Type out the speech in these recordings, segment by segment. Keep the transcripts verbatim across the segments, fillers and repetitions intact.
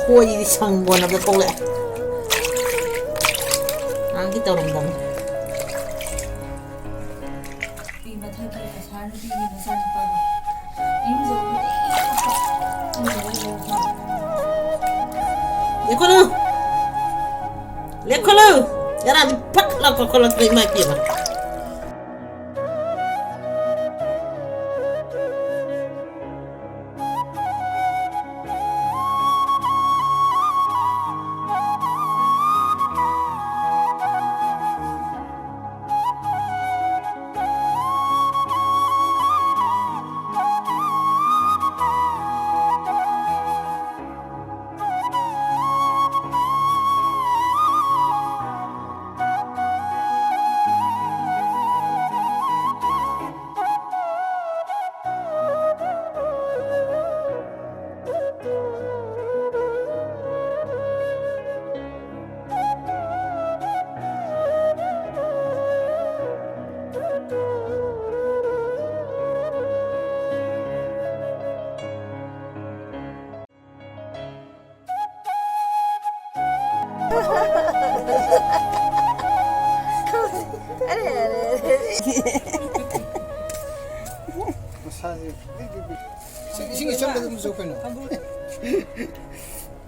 ꯀꯣꯏꯗꯤ ꯁꯪꯕꯣꯟ ꯑꯃꯗ ꯊꯣꯛꯂꯛꯑꯦ꯫ ꯉꯥꯡꯒꯤ ꯇꯧꯔꯝꯗꯕꯅꯤ꯫ ꯅꯨꯄꯤ ꯃꯊꯛꯀꯤ ꯀꯁꯥꯔ ꯅꯨꯄꯤꯒꯤ ꯃꯆꯥꯅꯨꯄꯥꯗꯣ꯫ ꯏꯔꯨꯖꯕ ꯈꯨꯗꯤꯡꯒꯤ ꯀꯞꯄ꯫ ꯂꯦꯞꯈꯠꯂꯨ! ꯂꯦꯞꯈꯠꯂꯨ! ꯉꯔꯥꯡꯗꯤ ꯐꯠ ꯂꯥꯎ ꯀꯥꯎꯈꯠꯂꯛꯇ꯭ꯔꯦ, ꯏꯃꯥ ꯏꯄꯦꯝꯃ꯫ ꯑꯔꯦ, ꯑꯔꯦ, ꯑꯔꯦ꯫ ꯃꯁꯥꯁꯦ ꯏꯁꯤꯡ, ꯏꯁꯤꯡ ꯏꯆꯝꯗ ꯑꯗꯨꯝ ꯆꯨ ꯀꯩꯅꯣ꯫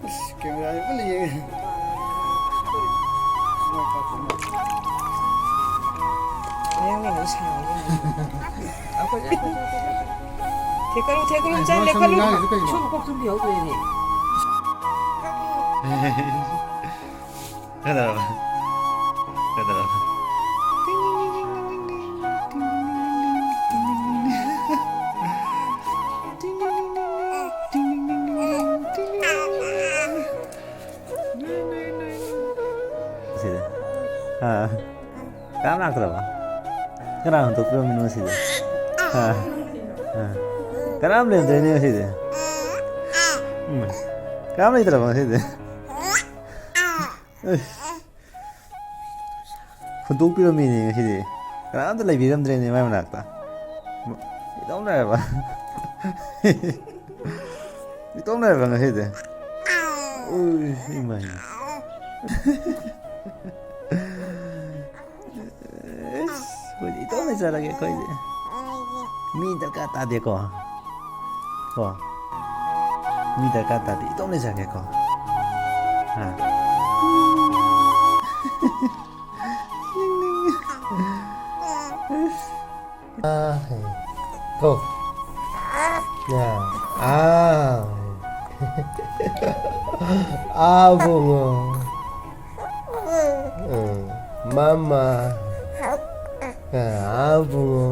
ꯑꯁ, ꯀꯦꯃꯦꯔꯥꯁꯦ ꯄꯨꯟꯅ ꯌꯦꯡꯉꯦ꯫ ꯃꯌꯥꯡ ꯂꯩꯅ ꯁꯥꯕ ꯌꯥꯏ꯫ ꯊꯦꯛꯀꯠꯂꯨ, ꯊꯦꯛꯀꯠꯂꯨ, ꯏꯆꯟ, ꯂꯦꯞꯈꯠꯂꯨ꯫ ꯉꯥꯡꯉꯤꯁꯦ ꯀꯩꯅꯣ? ꯁꯨꯝ ꯀꯣꯛ ꯁꯨꯝ ꯌꯥꯎꯗꯣꯏꯅꯦ꯫ ꯀꯩꯗꯧꯔꯕ? ꯀꯩꯗꯧꯔꯕ? ꯁꯤꯗ꯫ ꯑꯥ꯫ ꯀꯅꯥꯝ ꯂꯥꯛꯇ꯭ꯔꯕ? ꯀꯅꯥ ꯍꯨꯟꯗꯣꯛꯄꯤꯔꯝꯃꯤꯅꯣ ꯁꯤꯗ? ꯑꯥ꯫ ꯑꯥ꯫ ꯀꯅꯥꯝ ꯂꯩꯔꯝꯗ꯭ꯔꯦꯅꯦ ꯉꯁꯤꯗꯤ꯫ ꯎꯝ꯫ ꯀꯅꯥꯝ ꯂꯩꯇ꯭ꯔꯕ ꯉꯁꯤꯗꯤ? ꯑꯩꯁ꯫ ꯍꯨꯟꯗꯣꯛꯄꯤꯔꯝꯃꯤꯅꯦ ꯉꯁꯤꯗꯤ꯫ ꯀꯅꯥꯝꯇ ꯂꯩꯕꯤꯔꯝꯗ꯭ꯔꯦꯅꯦ ꯃꯥꯏ ꯃꯅꯥꯛꯇ꯫ ꯏꯇꯣꯝ ꯂꯩꯔꯕ? ꯏꯇꯣꯝ ꯂꯩꯔꯕ ꯉꯁꯤꯗꯤ? ꯎꯏ, ꯏꯃꯥꯏ꯫ ꯑꯁ, ꯑꯩꯈꯣꯏꯗꯤ ꯏꯇꯣꯝ ꯂꯩꯖꯔꯒꯦ ꯑꯩꯈꯣꯏꯗꯤ꯫ ꯃꯤ ꯗꯔꯀꯥꯔ ꯇꯥꯗꯦꯀꯣ꯫ ꯀꯣ꯫ ꯃꯤ ꯗꯔꯀꯥꯔ ꯇꯥꯗꯦ, ꯏꯇꯣꯝ ꯂꯩꯖꯔꯒꯦꯀꯣ꯫ ꯍꯥ꯫ ꯑꯁ꯫ ꯑꯥ, ꯍꯦ꯫ ꯀꯣ꯫ ꯌꯥ꯫ ꯑꯥ꯫ ꯑꯥ, ꯕꯨꯡꯉꯣ꯫ ꯎꯝ꯫ ꯃꯃꯥ꯫ ꯑꯥ, ꯕꯨꯡꯉꯣ꯫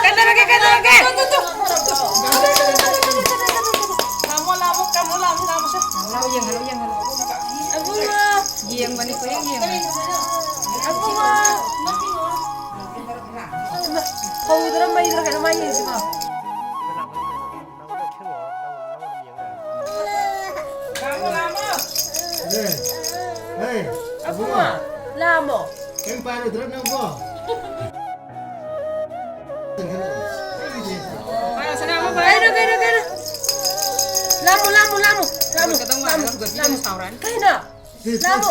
ꯀꯩꯗꯧꯔꯒꯦ, ꯀꯩꯗꯧꯔꯒꯦ? ꯑꯦ, ꯑꯦ, ꯑꯕꯨꯡꯉꯣ, ꯂꯥꯛꯑꯝꯃꯣ꯫ ꯀꯩꯝ ꯄꯥꯏꯔꯨꯗ꯭ꯔꯣ ꯅꯪꯕꯣ? ꯀꯩꯅꯣ, ꯀꯩꯅꯣ, ꯀꯩꯅꯣ? ꯂꯥꯛꯑꯝꯃꯣ, ꯂꯥꯛꯑꯝꯃꯣ, ꯂꯥꯛꯑꯝꯃꯣ, ꯂꯥꯛꯑꯝꯃꯣ, ꯂꯥꯛꯑꯝꯃꯣ꯫ ꯀꯩꯅꯣ? ꯂꯥꯛꯑꯝꯃꯣ꯫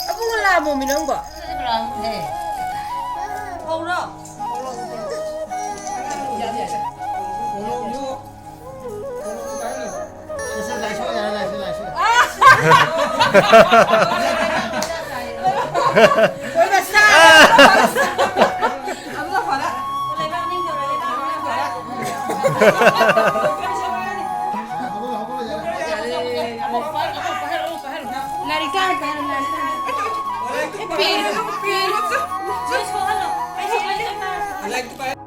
ꯑꯕꯨꯡꯉꯣ, ꯂꯥꯛꯑꯝꯃꯣ ꯃꯤ ꯅꯪꯕꯣ꯫ ꯀꯧꯔꯣ꯫ ꯂꯥꯏꯔꯤꯛ ꯀꯥꯏ ꯀꯥꯏ ꯂꯥꯏꯔꯤꯛ ꯀꯥꯏ꯫ ꯄꯦꯔꯨꯛ, ꯄꯦꯔꯨꯛ꯫